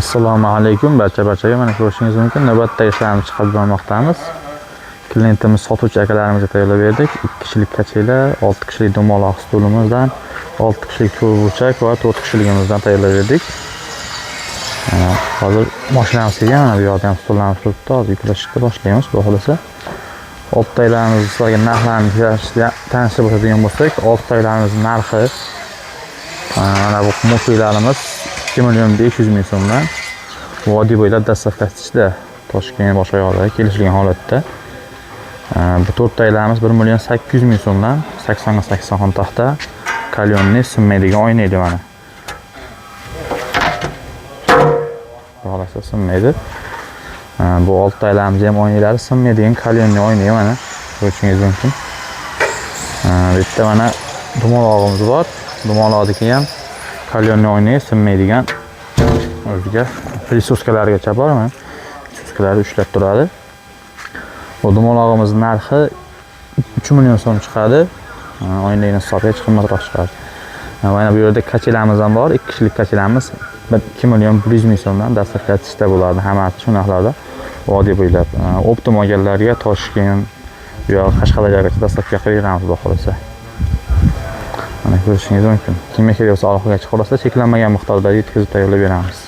Assalomu alaykum barcha-barchaga. Mana ko'rishingiz mumkin, navbatdagi ishlarimizni chiqarib bormoqdamiz. Klientimiz sotuvchi akalarimizga tayyorlab berdik. 2 kishilik kachela, 6 kishilik dumaloq stulimizdan, 6 kishilik to'rtburchak va 4 kishiligimizdan tayyorlab berdik. Mana hozir mashinamiz kelgan, mana bu yoqda ham stullarimiz turibdi. Hozir yuklashni boshlaymiz, xudo xohlasa. Oltitaylarimiz sizlarga narxlarini tanishtirib o'tadigan bo'lsak, oltitaylarimiz narxi mana bu mufiylarimiz 2 million 500 ming so'mdan. Vodiy bo'ylab доставка si ichida, Toshkent boshqa yoqlarga kelishilgan holatda. Bu to'rttaylarimiz 1 million 800 ming so'mdan, 80 ga 80 xontaxta, каленый, sinmaydigan oynaydi mana. Xudo xohlasa sinmaydi. Bu oltitaylarimiz ham oynaylari sinmaydigan каленый oynay, mana ko'rishingiz mumkin. Bu yerda mana dumalog'imiz bor. Dumaloqniki ham каленый oynay, sinmaydigan, o'ziga присоска larigacha bor, mana. Присоска lari ushlab turadi. Bu dumalog'imiz narxi 3 million so'm chiqadi. Oynayni hisobiga hech qimmatroq chiqadi. Mana bu yerda kachelamiz ham bor. 2 kishilik kachelamiz 2 million 100 ming so'mdan, доставка ichida bo'ladi. Hammasi shu narxlarda vodiy bo'ylab. Оптом olganlarga Toshkent, bu yoq Qashqadaryogacha доставка qilib beramiz, xudo xohlasa. Mana ko'rishingiz mumkin. Kimga kerak bo'lsa, aloqaga chiqa olasizlar. Cheklanmagan miqdorda yetkazib tayyorlab beramiz.